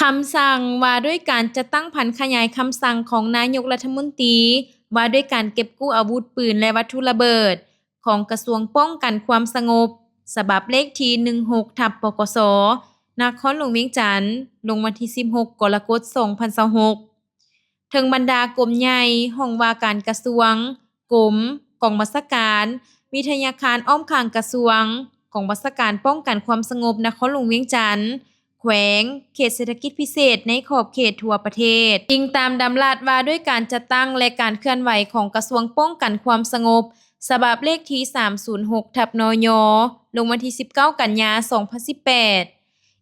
ຄຳສັ່ງວ່າດ້ວຍການຈັດຕັ້ງຜັນຂະຫຍາຍຄຳສັ່ງຂອງນາຍົກລັດຖະມົນຕີ ວ່າດ້ວຍການເກັບກູ້ອາວຸດປືນ ແລະ ວັດຖຸລະເບີດ ຂອງກະຊວງປ້ອງກັນຄວາມສະຫງົບ ສະບັບເລກທີ ໜຶ່ງຫົກ ທັບ ປກສ ນະຄອນຫຼວງວຽງຈັນ ລົງວັນທີ ສິບຫົກ ກໍລະກົດ ສອງພັນຊາວຫົກ ເຖິງບັນດາກົມໃຫຍ່, ຫ້ອງວ່າການກະຊວງ, ກົມ, ກອງບັນຊາການ, ວິທະຍາຄານອ້ອມຂ້າງກະຊວງ, ກອງບັນຊາການປ້ອງກັນຄວາມສະຫງົບນະຄອນຫຼວງວຽງຈັນ, ແຂວງ, ເຂດເສດຖະກິດພິເສດໃນຂອບເຂດທົ່ວປະເທດ. ອີງຕາມດຳລັດວ່າດ້ວຍການຈັດຕັ້ງ ແລະ ການເຄື່ອນໄຫວຂອງກະຊວງປ້ອງກັນຄວາມສະຫງົບ ສະບັບເລກທີ ສາມສູນຫົກ ທັບ ນຍ ລົງວັນທີ ສິບເກົ້າ ກັນຍາ ສອງພັນສິບແປດ,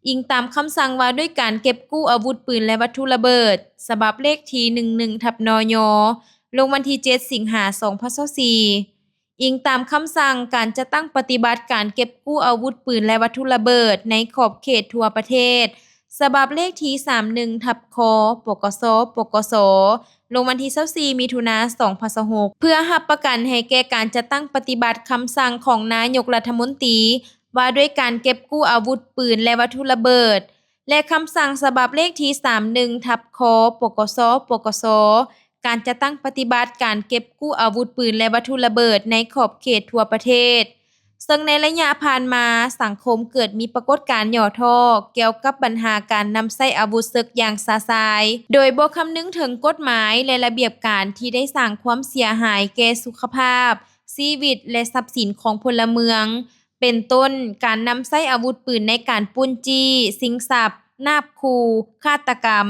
ອີງຕາມຄຳສັ່ງວ່າດ້ວຍການເກັບກູ້ອາວຸດປືນ ແລະ ວັດຖຸລະເບີດ ສະບັບເລກທີ ໜຶ່ງໜຶ່ງ ທັບ ນຍ ລົງວັນທີ ເຈັດ ສິງຫາ ສອງພັນຊາວສີ່, ອີງຕາມຄຳສັ່ງການຈັດຕັ້ງປະຕິບັດການເກັບກູ້ອາວຸດປືນ ແລະ ວັດຖຸລະເບີດໃນຂອບເຂດທົ່ວປະເທດ ສະບັບເລກທີ ສາມໜຶ່ງ ທັບ ຄ ປກສ ປກສ ລົງວັນທີ ຊາວສີ່ ມິຖຸນາ ສອງພັນຊາວຫົກ ເພື່ອຮັບປະກັນໃຫ້ແກ່ການຈັດຕັ້ງປະຕິບັດຄຳສັ່ງຂອງນາຍົກລັດຖະມົນຕີ ວ່າດ້ວຍການເກັບກູ້ອາວຸດປືນ ແລະ ວັດຖຸລະເບີດ ແລະ ຄຳສັ່ງສະບັບເລກທີ ສາມໜຶ່ງ ທັບ ຄ ປກສ ປກສ ການຈັດຕັ້ງປະຕິບັດການເກັບກູ້ອາວຸດປືນ ແລະ ວັດຖຸລະເບີດໃນຂອບເຂດທົ່ວປະເທດ, ເຊິ່ງໃນໄລຍະຜ່ານມາ ສັງຄົມເກີດມີປາກົດການຫຍໍ້ທໍ້ກ່ຽວກັບບັນຫາການນຳໃຊ້ອາວຸດເສິກຢ່າງຊະຊາຍ ໂດຍບໍ່ຄຳນຶງເຖິງກົດໝາຍ ແລະ ລະບຽບການທີ່ໄດ້ສ້າງຄວາມເສຍຫາຍແກ່ສຸຂະພາບ, ຊີວິດ ແລະ ຊັບສິນຂອງພົນລະເມືອງ, ເປັນຕົ້ນ ການນຳໃຊ້ອາວຸດປືນໃນການປຸ້ນຈີ້, ຊິງຊັບ, ນາບຂູ່, ຄາດຕະກຳ,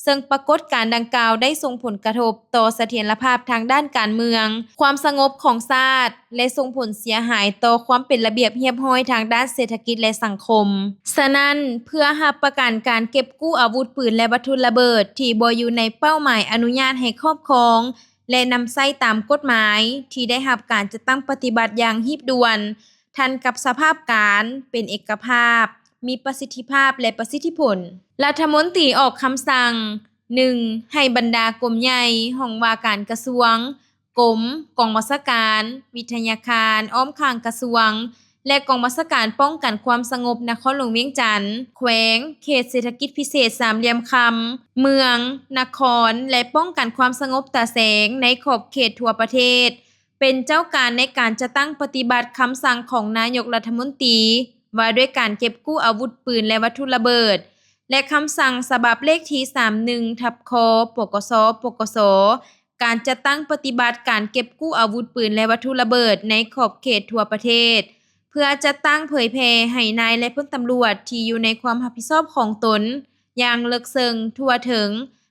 ເຊິ່ງປາກົດການດັ່ງກ່າວໄດ້ສົ່ງຜົນກະທົບຕໍ່ສະຖຽນລະພາບທາງດ້ານການເມືອງ, ຄວາມສະຫງົບຂອງຊາດ ແລະ ສົ່ງຜົນເສຍຫາຍຕໍ່ຄວາມເປັນລະບຽບຮຽບຮ້ອຍທາງດ້ານເສດຖະກິດ ແລະ ສັງຄົມ. ສະນັ້ນ, ເພື່ອຮັບປະກັນການເກັບກູ້ອາວຸດປືນ ແລະ ວັດຖຸລະເບີດທີ່ບໍ່ຢູ່ໃນເປົ້າໝາຍອະນຸຍາດໃຫ້ຄອບຄອງ ແລະ ນຳໃຊ້ຕາມກົດໝາຍ ທີ່ໄດ້ຮັບການຈັດຕັ້ງປະຕິບັດຢ່າງຮີບດ່ວນ, ທັນກັບສະພາບການ, ເປັນເອກະພາບ, ມີປະສິດທິພາບ ແລະ ປະສິດທິຜົນ. ລັດຖະມົນຕີອອກຄຳສັ່ງ ໜຶ່ງ ໃຫ້ບັນດາກົມໃຫຍ່, ຫ້ອງວ່າການກະຊວງ, ກົມ, ກອງບັນຊາການ, ວິທະຍາຄານອ້ອມຂ້າງກະຊວງ ແລະ ກອງບັນຊາການປ້ອງກັນຄວາມສະຫງົບນະຄອນຫຼວງວຽງຈັນ, ແຂວງ, ເຂດເສດຖະກິດພິເສດສາມຫຼ່ຽມຄຳ, ເມືອງ, ນະຄອນ ແລະ ປ້ອງກັນຄວາມສະຫງົບຕາແສງໃນຂອບເຂດທົ່ວປະເທດ ເປັນເຈົ້າການໃນການຈັດຕັ້ງປະຕິບັດຄຳສັ່ງຂອງນາຍົກລັດຖະມົນຕີ ວ່າດ້ວຍການເກັບກູ້ອາວຸດປືນ ແລະ ວັດຖຸລະເບີດ ແລະ ຄຳສັ່ງສະບັບເລກທີ ສາມໜຶ່ງ ທັບ ຄ ປກສ ປກສ ການຈັດຕັ້ງປະຕິບັດການເກັບກູ້ອາວຸດປືນ ແລະ ວັດຖຸລະເບີດໃນຂອບເຂດທົ່ວປະເທດ ເພື່ອຈັດຕັ້ງເຜີຍແຜ່ໃຫ້ນາຍ ແລະ ພົນຕຳຫຼວດທີ່ຢູ່ໃນຄວາມຮັບຜິດຊອບຂອງຕົນຢ່າງເລິກເຊິ່ງທົ່ວເຖິງ,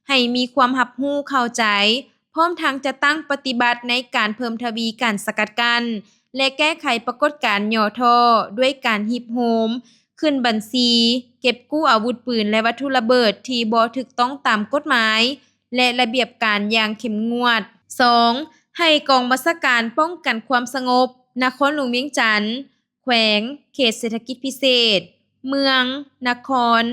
ໃຫ້ມີຄວາມຮັບຮູ້ເຂົ້າໃຈ, ພ້ອມທັງຈັດຕັ້ງປະຕິບັດໃນການເພີ່ມທະວີການສະກັດກັ້ນ ແລະ ແກ້ໄຂປາກົດການຫຍໍ້ທໍ້ດ້ວຍການຮີບໂຮມ, ຂຶ້ນບັນຊີ, ເກັບກູ້ອາວຸດປືນ ແລະ ວັດຖຸລະເບີດທີ່ບໍ່ຖືກຕ້ອງຕາມກົດໝາຍ ແລະ ລະບຽບການຢ່າງເຂັ້ມງວດ. ສອງ ໃຫ້ກອງບັນຊາການປ້ອງກັນຄວາມສະຫງົບນະຄອນຫຼວງວຽງຈັນ, ແຂວງ, ເຂດເສດຖະກິດພິເສດ, ເມືອງ, ນະຄອນ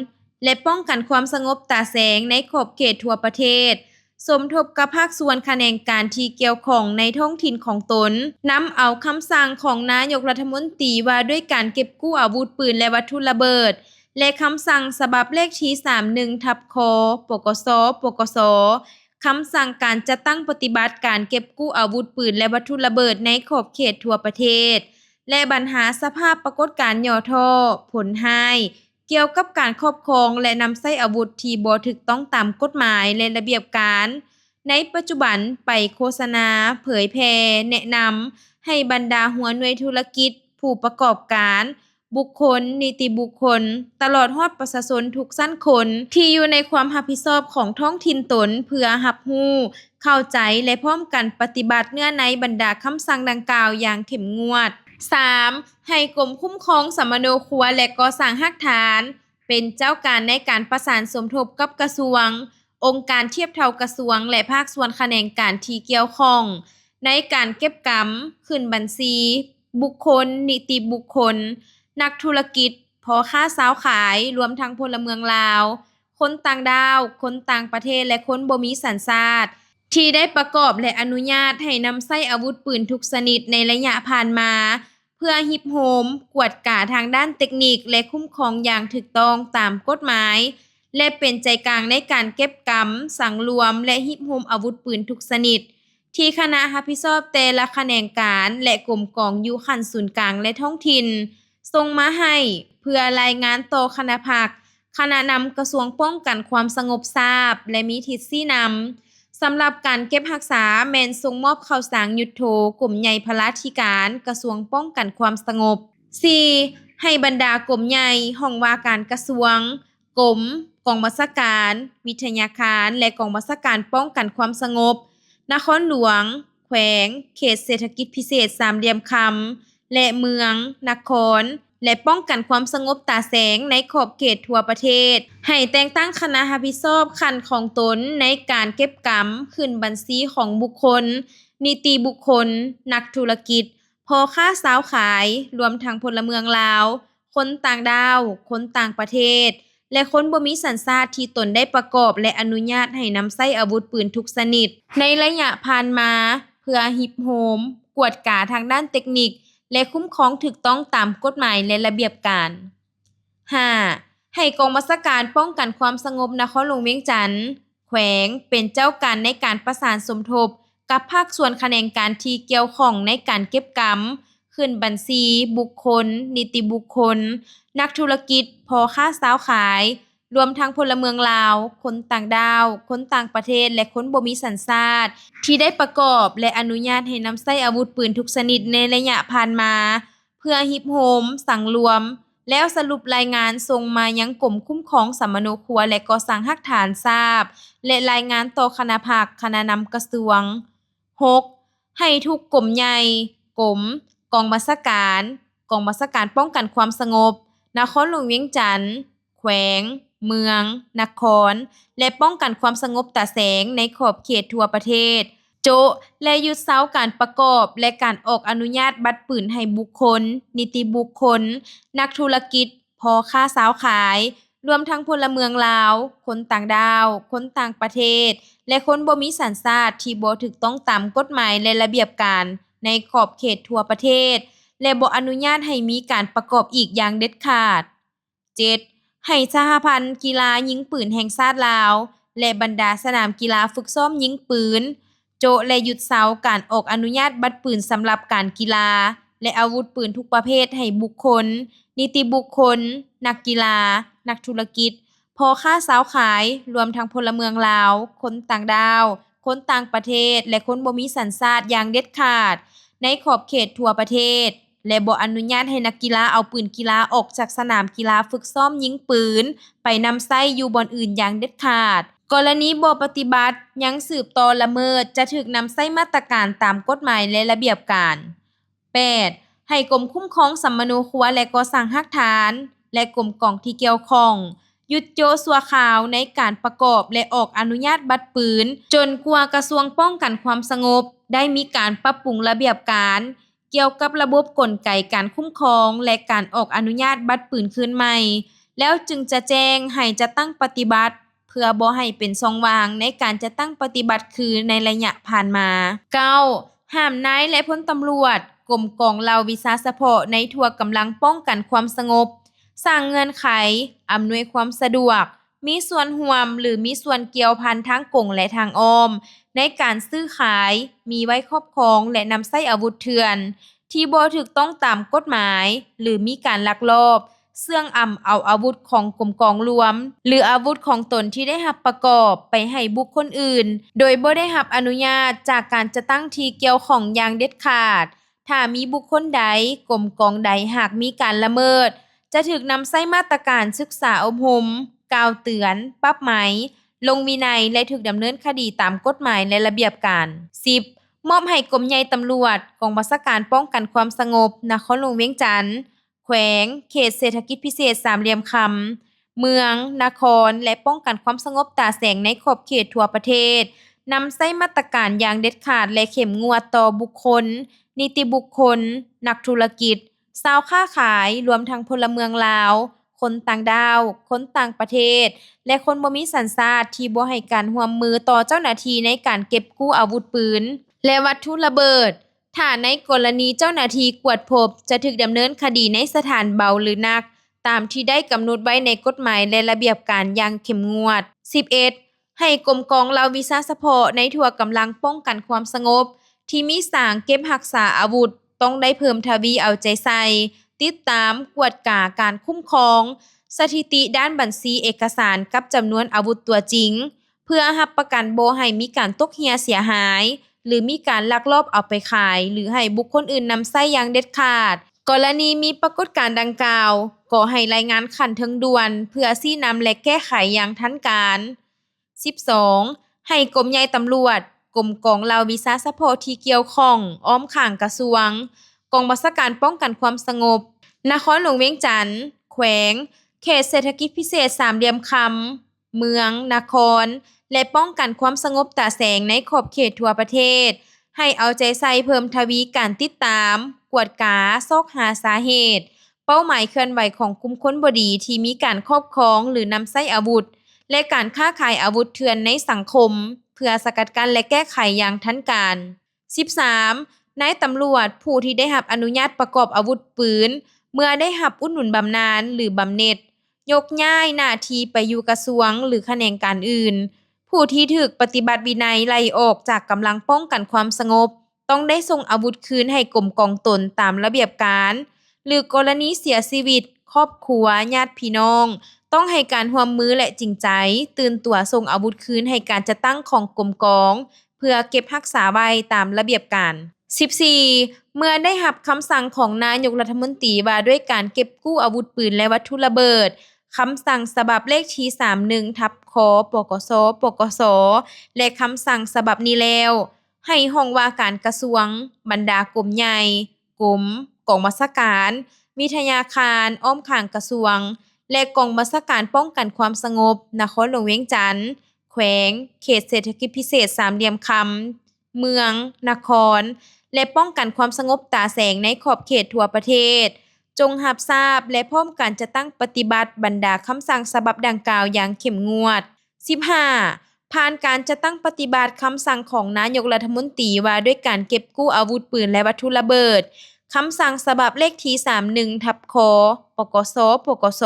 ແລະ ປ້ອງກັນຄວາມສະຫງົບຕາແສງໃນຂອບເຂດທົ່ວປະເທດ ສົມທົບກັບພາກສ່ວນຂະແໜງການທີ່ກ່ຽວຂ້ອງໃນທ້ອງຖິ່ນຂອງຕົນ, ນຳເອົາຄຳສັ່ງຂອງນາຍົກລັດຖະມົນຕີວ່າດ້ວຍການເກັບກູ້ອາວຸດປືນ ແລະ ວັດຖຸລະເບີດ ແລະ ຄຳສັ່ງສະບັບເລກທີ ສາມໜຶ່ງ ທັບ ຄ ປກສ ປກສ ຄຳສັ່ງການຈັດຕັ້ງປະຕິບັດການເກັບກູ້ອາວຸດປືນ ແລະ ວັດຖຸລະເບີດໃນຂອບເຂດທົ່ວປະເທດ ແລະ ບັນຫາສະພາບປາກົດການຫຍໍ້ທໍ້, ຜົນຮ້າຍ ກ່ຽວກັບການຄອບຄອງ ແລະ ນຳໃຊ້ອາວຸດທີ່ບໍ່ຖືກຕ້ອງຕາມກົດໝາຍ ແລະ ລະບຽບການ ໃນປັດຈຸບັນໄປໂຄສະນາ, ເຜີຍແຜ່, ແນະນຳໃຫ້ບັນດາຫົວໜ່ວຍທຸລະກິດ, ຜູ້ປະກອບການ, ບຸກຄົນ, ນິຕິບຸກຄົນ, ຕະຫຼອດຮອດປະຊາຊົນທຸກຊັ້ນຄົນ ທີ່ຢູ່ໃນຄວາມຮັບຜິດຊອບຂອງທ້ອງຖິ່ນຕົນ ເພື່ອຮັບຮູ້, ເຂົ້າໃຈ ແລະ ພ້ອມກັນປະຕິບັດເນື້ອໃນບັນດາຄຳສັ່ງດັ່ງກ່າວຢ່າງເຂັ້ມງວດ. ສາມ ໃຫ້ກົມຄຸ້ມຄອງສຳມະໂນຄົວ ແລະ ກໍ່ສ້າງຮາກຖານ ເປັນເຈົ້າການໃນການປະສານສົມທົບກັບກະຊວງ, ອົງການທຽບເທົ່າກະຊວງ ແລະ ພາກສ່ວນຂະແໜງການທີ່ກ່ຽວຂ້ອງ ໃນການເກັບກຳ, ຂຶ້ນບັນຊີ, ບຸກຄົນ, ນິຕິບຸກຄົນ, ນັກທຸລະກິດ, ພໍ່ຄ້າຊາວຂາຍ, ລວມທັງພົນລະເມືອງລາວ, ຄົນຕ່າງດ້າວ, ຄົນຕ່າງປະເທດ ແລະ ຄົນບໍ່ມີສັນຊາດ ທີ່ໄດ້ປະກອບ ແລະ ອະນຸຍາດໃຫ້ນຳໃຊ້ອາວຸດປືນທຸກຊະນິດໃນໄລຍະຜ່ານມາ ເພື່ອຮິບໂຮມ, ກວດກາທາງດ້ານເຕັກນິກ ແລະ ຄຸ້ມຄອງຢ່າງຖືກຕ້ອງຕາມກົດໝາຍ ແລະ ເປັນໃຈກາງໃນການເກັບກຳ, ສັງລວມ ແລະ ຮີບໂຮມອາວຸດປືນທຸກຊະນິດ ທີ່ຄະນະຮັບຜິດຊອບແຕ່ລະຂະແໜງການ ແລະ ກົມກອງຢູ່ຂັ້ນສູນກາງ ແລະ ທ້ອງຖິ່ນ ສົ່ງມາໃຫ້ ເພື່ອລາຍງານຕໍ່ຄະນະພັກ, ຄະນະນຳກະຊວງປ້ອງກັນຄວາມສະຫງົບຊາບ ແລະ ມີທິດຊີ້ນຳ. ສຳລັບການເກັບຮັກສາແມ່ນສົ່ງມອບເຂົ້າສາງຍຸດໂທ ກົມໃຫຍ່ພະລາທິການ ກະຊວງປ້ອງກັນຄວາມສະຫງົບ. ສີ່, ໃຫ້ບັນດາກົມໃຫຍ່, ຫ້ອງວ່າການກະຊວງ, ກົມ, ກອງບັນຊາການ, ວິທະຍາຄານ ແລະ ກອງບັນຊາການປ້ອງກັນຄວາມສະຫງົບ ນະຄອນຫຼວງ, ແຂວງ, ເຂດເສດຖະກິດພິເສດສາມຫຼ່ຽມຄຳ ແລະ ເມືອງ, ນະຄອນ ແລະ ປ້ອງກັນຄວາມສະຫງົບຕາແສງໃນຂອບເຂດທົ່ວປະເທດ ໃຫ້ແຕ່ງຕັ້ງຄະນະຮັບຜິດຊອບຂັ້ນຂອງຕົນໃນການເກັບກຳຂຶ້ນບັນຊີຂອງບຸກຄົນ, ນິຕິບຸກຄົນ, ນັກທຸລະກິດ, ພໍ່ຄ້າຊາວຂາຍ, ລວມທັງພົນລະເມືອງລາວ, ຄົນຕ່າງດ້າວ, ຄົນຕ່າງປະເທດ ແລະ ຄົນບໍ່ມີສັນຊາດທີ່ຕົນໄດ້ປະກອບ ແລະ ອະນຸຍາດໃຫ້ນຳໃຊ້ອາວຸດປືນທຸກຊະນິດ ໃນໄລຍະຜ່ານມາ ເພື່ອຮິບໂຮມ, ກວດກາທາງດ້ານເຕັກນິກ ແລະ ຄຸ້ມຄອງຖືກຕ້ອງຕາມກົດໝາຍ ແລະ ລະບຽບການ. ຫ້າ, ໃຫ້ກອງບັນຊາການປ້ອງກັນຄວາມສະຫງົບນະຄອນຫຼວງວຽງຈັນ, ແຂວງ ເປັນເຈົ້າການໃນການປະສານສົມທົບກັບພາກສ່ວນຂະແໜງການທີ່ກ່ຽວຂ້ອງໃນການເກັບກຳ ຂຶ້ນບັນຊີບຸກຄົນ, ນິຕິບຸກຄົນ, ນັກທຸລະກິດ, ພໍ່ຄ້າຊາວຂາຍ, ລວມທັງພົນລະເມືອງລາວ, ຄົນຕ່າງດ້າວ, ຄົນຕ່າງປະເທດ ແລະ ຄົນບໍ່ມີສັນຊາດ ທີ່ໄດ້ປະກອບ ແລະ ອະນຸຍາດໃຫ້ນຳໃຊ້ອາວຸດປືນທຸກຊະນິດໃນໄລຍະຜ່ານມາ ເພື່ອຮິບໂຮມ, ສັງລວມ ແລ້ວສະຫຼຸບລາຍງານສົ່ງມາຍັງກົມຄຸ້ມຄອງສຳມະໂນຄົວ ແລະ ກໍ່ສ້າງຮາກຖານຊາບ ແລະ ລາຍງານຕໍ່ຄະນະພັກ, ຄະນະນຳກະຊວງ. ຫົກ, ໃຫ້ທຸກກົມໃຫຍ່, ກົມ, ກອງບັນຊາການ, ກອງບັນຊາການປ້ອງກັນຄວາມສະຫງົບ, ນະຄອນຫຼວງວຽງຈັນ, ແຂວງ, ເມືອງ, ນະຄອນ ແລະ ປ້ອງກັນຄວາມສະຫງົບຕາແສງໃນຂອບເຂດທົ່ວປະເທດ ໂຈະ ແລະ ຢຸດເຊົາການປະກອບ ແລະ ການອອກອະນຸຍາດບັດປືນໃຫ້ບຸກຄົນ, ນິຕິບຸກຄົນ, ນັກທຸລະກິດ, ພໍ່ຄ້າຊາວຂາຍ, ລວມທັງພົນລະເມືອງລາວ, ຄົນຕ່າງດ້າວ, ຄົນຕ່າງປະເທດ ແລະ ຄົນບໍ່ມີສັນຊາດທີ່ບໍ່ຖືກຕ້ອງຕາມກົດໝາຍ ແລະ ລະບຽບການໃນຂອບເຂດທົ່ວປະເທດ ແລະ ບໍ່ອະນຸຍາດໃຫ້ມີການປະກອບອີກຢ່າງເດັດຂາດ. ເຈັດ, ໃຫ້ສະຫະພັນກິລາຍິງປືນແຫ່ງຊາດລາວ ແລະ ບັນດາສະໜາມກິລາຝຶກຊ້ອມຍິງປືນ ໂຈະ ແລະ ຢຸດເຊົາການອອກອະນຸຍາດບັດປືນສຳລັບການກິລາ ແລະ ອາວຸດປືນທຸກປະເພດໃຫ້ບຸກຄົນ, ນິຕິບຸກຄົນ, ນັກກິລາ, ນັກທຸລະກິດ, ພໍ່ຄ້າຊາວຂາຍ, ລວມທັງພົນລະເມືອງລາວ, ຄົນຕ່າງດ້າວ, ຄົນຕ່າງປະເທດ ແລະ ຄົນບໍ່ມີສັນຊາດຢ່າງເດັດຂາດ ໃນຂອບເຂດທົ່ວປະເທດ ແລະ ບໍ່ອະນຸຍາດໃຫ້ນັກກິລາເອົາປືນກິລາອອກຈາກສະໜາມກິລາຝຶກຊ້ອມຍິງປືນໄປນຳໃຊ້ຢູ່ບ່ອນອື່ນຢ່າງເດັດຂາດ. ກໍລະນີບໍ່ປະຕິບັດ ຍັງສືບຕໍ່ລະເມີດ ຈະຖືກນຳໃຊ້ມາດຕະການຕາມກົດໝາຍ ແລະ ລະບຽບການ. ແປດ, ໃຫ້ກົມຄຸ້ມຄອງສຳມະໂນຄົວ ແລະ ກໍ່ສ້າງຮາກຖານ ແລະ ກົມກອງທີ່ກ່ຽວຂ້ອງ ຢຸດໂຈະຊົ່ວຄາວໃນການປະກອບ ແລະ ອອກອະນຸຍາດບັດປືນ ຈົນກວ່າກະຊວງປ້ອງກັນຄວາມສະຫງົບ ໄດ້ມີການປັບປຸງລະບຽບການ ກ່ຽວກັບລະບົບກົນໄກການຄຸ້ມຄອງ ແລະ ການອອກອະນຸຍາດບັດປືນຄືນໃໝ່ ແລ້ວຈຶ່ງຈະແຈ້ງໃຫ້ຈັດຕັ້ງປະຕິບັດ ເພື່ອບໍ່ໃຫ້ເປັນຊ່ອງວ່າງໃນການຈັດຕັ້ງປະຕິບັດຄືໃນໄລຍະຜ່ານມາ. ເກົ້າ, ຫ້າມນາຍ ແລະ ພົນຕຳຫຼວດ ກົມກອງເຫຼົ່າວິຊາສະເພາະໃນທົ່ວກຳລັງປ້ອງກັນຄວາມສະຫງົບ ສ້າງເງື່ອນໄຂ, ອຳນວຍຄວາມສະດວກ, ມີສ່ວນຮ່ວມ ຫຼື ມີສ່ວນກ່ຽວພັນທາງກົງ ແລະ ທາງອ້ອມ ໃນການຊື້ຂາຍ, ມີໄວ້ຄອບຄອງ ແລະ ນຳໃຊ້ອາວຸດເຖື່ອນ ທີ່ບໍ່ຖືກຕ້ອງຕາມກົດໝາຍ ຫຼື ມີການລັກລອບເຊື່ອງອຳເອົາອາວຸດຂອງກົມກອງລວມ ຫຼື ອາວຸດຂອງຕົນທີ່ໄດ້ຮັບປະກອບໄປໃຫ້ບຸກຄົນອື່ນ ໂດຍບໍ່ໄດ້ຮັບອະນຸຍາດຈາກການຈັດຕັ້ງທີ່ກ່ຽວຂ້ອງຢ່າງເດັດຂາດ. ຖ້າມີບຸກຄົນໃດ, ກົມກອງໃດຫາກມີການລະເມີດ, ຈະຖືກນຳໃຊ້ມາດຕະການສຶກສາອົບຮົມ, ກ່າວເຕືອນ, ປັບໃໝ, ລົງວິໄນ ແລະ ຖືກດຳເນີນຄະດີຕາມກົດໝາຍ ແລະ ລະບຽບການ. ສິບ, ມອບໃຫ້ກົມໃຫຍ່ຕຳຫຼວດ, ກອງບັນຊາການປ້ອງກັນຄວາມສະຫງົບນະຄອນຫຼວງວຽງຈັນ, ແຂວງ, ເຂດເສດຖະກິດພິເສດສາມຫຼ່ຽມຄຳ, ເມືອງ, ນະຄອນ ແລະ ປ້ອງກັນຄວາມສະຫງົບຕາແສງໃນຂອບເຂດທົ່ວປະເທດ, ນຳໃຊ້ມາດຕະການຢ່າງເດັດຂາດ ແລະ ເຂັ້ມງວດຕໍ່ບຸກຄົນ, ນິຕິບຸກຄົນ, ນັກທຸລະກິດ, ຊາວຄ້າຂາຍ, ລວມທັງພົນລະເມືອງລາວ, ຄົນຕ່າງດ້າວ, ຄົນຕ່າງປະເທດ ແລະ ຄົນບໍ່ມີສັນຊາດ ທີ່ບໍ່ໃຫ້ການຮ່ວມມືຕໍ່ເຈົ້າໜ້າທີ່ໃນການເກັບກູ້ອາວຸດປືນ ແລະ ວັດຖຸລະເບີດ. ຖ້າໃນກໍລະນີເຈົ້າໜ້າທີ່ກວດພົບ, ຈະຖືກດຳເນີນຄະດີໃນສະຖານເບົາ ຫຼື ໜັກ, ຕາມທີ່ໄດ້ກຳນົດໄວ້ໃນກົດໝາຍ ແລະ ລະບຽບການຢ່າງເຂັ້ມງວດ. ສິບເອັດ ໃຫ້ກົມກອງເຫຼົ່າວິຊາສະເພາະໃນທົ່ວກຳລັງປ້ອງກັນຄວາມສະຫງົບ ທີ່ມີສາງເກັບຮັກສາອາວຸດ ຕ້ອງໄດ້ເພີ່ມທະວີເອົາໃຈໃສ່ ຕິດຕາມ, ກວດກາການຄຸ້ມຄອງ, ສະຖິຕິດ້ານບັນຊີເອກະສານກັບຈຳນວນອາວຸດຕົວຈິງ ເພື່ອຮັບປະກັນບໍ່ໃຫ້ມີການຕົກເຮ່ຍເສຍຫາຍ ຫຼື ມີການລັກລອບເອົາໄປຂາຍ ຫຼື ໃຫ້ບຸກຄົນອື່ນນຳໃຊ້ຢ່າງເດັດຂາດ. ກໍລະນີມີປາກົດການດັ່ງກ່າວ, ກໍໃຫ້ລາຍງານຂັ້ນເທິງດ່ວນ ເພື່ອຊີ້ນຳ ແລະ ແກ້ໄຂຢ່າງທັນການ. ສິບສອງ ໃຫ້ກົມໃຫຍ່ຕຳຫຼວດ, ກົມກອງເຫຼົ່າວິຊາສະເພາະທີ່ກ່ຽວຂ້ອງອ້ອມຂ້າງກະຊວງ, ກອງບັນຊາການປ້ອງກັນຄວາມສະຫງົບນະຄອນຫຼວງວຽງຈັນ, ແຂວງ, ເຂດເສດຖະກິດພິເສດສາມຫຼ່ຽມຄຳ, ເມືອງ, ນະຄອນ ແລະ ປ້ອງກັນຄວາມສະຫງົບຕາແສງໃນຂອບເຂດທົ່ວປະເທດ ໃຫ້ເອົາໃຈໃສ່ເພີ່ມທະວີການຕິດຕາມ, ກວດກາ, ຊອກຫາສາເຫດ, ເປົ້າໝາຍເຄື່ອນໄຫວຂອງກຸ່ມຄົນບໍ່ດີທີ່ມີການຄອບຄອງ ຫຼື ນຳໃຊ້ອາວຸດ ແລະ ການຄ້າຂາຍອາວຸດເຖື່ອນໃນສັງຄົມ ເພື່ອສະກັດກັ້ນ ແລະ ແກ້ໄຂຢ່າງທັນການ. ສິບສາມ ນາຍຕຳຫຼວດຜູ້ທີ່ໄດ້ຮັບອະນຸຍາດປະກອບອາວຸດປືນ ເມື່ອໄດ້ຮັບອຸດໜູນບຳນານ ຫຼື ບຳເໜັດ ຍົກຍ້າຍໜ້າທີ່ໄປຢູ່ກະຊວງ ຫຼື ຂະແໜງການອື່ນ, ຜູ້ທີ່ຖືກປະຕິບັດວິໄນໄລ່ອອກຈາກກຳລັງປ້ອງກັນຄວາມສະຫງົບ ຕ້ອງໄດ້ສົ່ງອາວຸດຄືນໃຫ້ກົມກອງຕົນຕາມລະບຽບການ ຫຼື ກໍລະນີເສຍຊີວິດ, ຄອບຄົວ, ຍາດພີ່ນ້ອງ ຕ້ອງໃຫ້ການຮ່ວມມື ແລະ ຈິງໃຈ ຕື່ນຕົວສົ່ງອາວຸດຄືນໃຫ້ການຈັດຕັ້ງຂອງກົມກອງ ເພື່ອເກັບຮັກສາໄວ້ຕາມລະບຽບການ. ສິບສີ່ ເມື່ອໄດ້ຮັບຄຳສັ່ງຂອງນາຍົກລັດຖະມົນຕີວ່າດ້ວຍການເກັບກູ້ອາວຸດປືນ ແລະ ວັດຖຸລະເບີດ, ຄຳສັ່ງສະບັບເລກທີສາມໜຶ່ງ ທັບ ຄ ປກສ ປກສ ແລະ ຄຳສັ່ງສະບັບນີ້ແລ້ວ, ໃຫ້ຫ້ອງວ່າການກະຊວງ, ບັນດາກົມໃຫຍ່, ກົມ, ກອງບັນຊາການ, ວິທະຍາຄານອ້ອມຂ້າງກະຊວງ ແລະ ກອງບັນຊາການປ້ອງກັນຄວາມສະຫງົບນະຄອນຫຼວງວຽງຈັນ, ແຂວງ, ເຂດເສດຖະກິດພິເສດສາມຫຼ່ຽມຄຳ, ເມືອງ, ນະຄອນ ແລະ ປ້ອງກັນຄວາມສະຫງົບຕາແສງໃນຂອບເຂດທົ່ວປະເທດ ຈົ່ງຮັບຊາບ ແລະ ພ້ອມກັນຈັດຕັ້ງປະຕິບັດບັນດາຄຳສັ່ງສະບັບດັ່ງກ່າວຢ່າງເຂັ້ມງວດ. ສິບຫ້າ ຜ່ານການຈັດຕັ້ງປະຕິບັດຄຳສັ່ງຂອງນາຍົກລັດຖະມົນຕີວ່າດ້ວຍການເກັບກູ້ອາວຸດປືນ ແລະ ວັດຖຸລະເບີດ, ຄຳສັ່ງສະບັບເລກທີສາມໜຶ່ງ ທັບ ຄ ປກສ ປກສ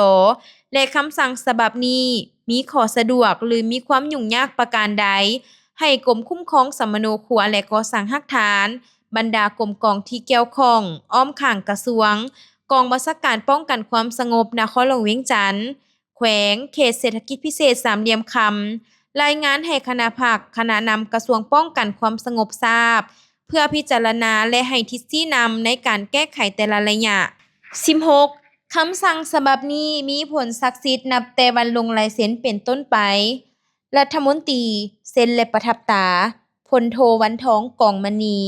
ແລະ ຄຳສັ່ງສະບັບນີ້ມີຂໍ້ສະດວກ ຫຼື ມີຄວາມຫຍຸ້ງຍາກປະການໃດ, ໃຫ້ກົມຄຸ້ມຄອງສຳມະໂນຄົວ ແລະ ກໍ່ສ້າງຮາກຖານ, ບັນດາກົມກອງທີ່ກ່ຽວຂ້ອງ ອ້ອມຂ້າງກະຊວງ, ກອງບັນຊາການປ້ອງກັນຄວາມສະຫງົບນະຄອນຫຼວງວຽງຈັນ, ແຂວງ, ເຂດເສດຖະກິດພິເສດສາມຫຼ່ຽມຄຳ ລາຍງານໃຫ້ຄະນະພັກ, ຄະນະນຳກະຊວງປ້ອງກັນຄວາມສະຫງົບຊາບ ເພື່ອພິຈາລະນາ ແລະ ໃຫ້ທິດຊີ້ນຳໃນການແກ້ໄຂແຕ່ລະໄລຍະ. ສິບຫົກ ຄຳສັ່ງສະບັບນີ້ມີຜົນສັກສິດນັບແຕ່ວັນລົງລາຍເຊັນເປັນຕົ້ນໄປ. ລັດຖະມົນຕີ ເຊັນ ແລະ ປະທັບຕາ ພົນໂທ ວັນທອງ ກອງມະນີ.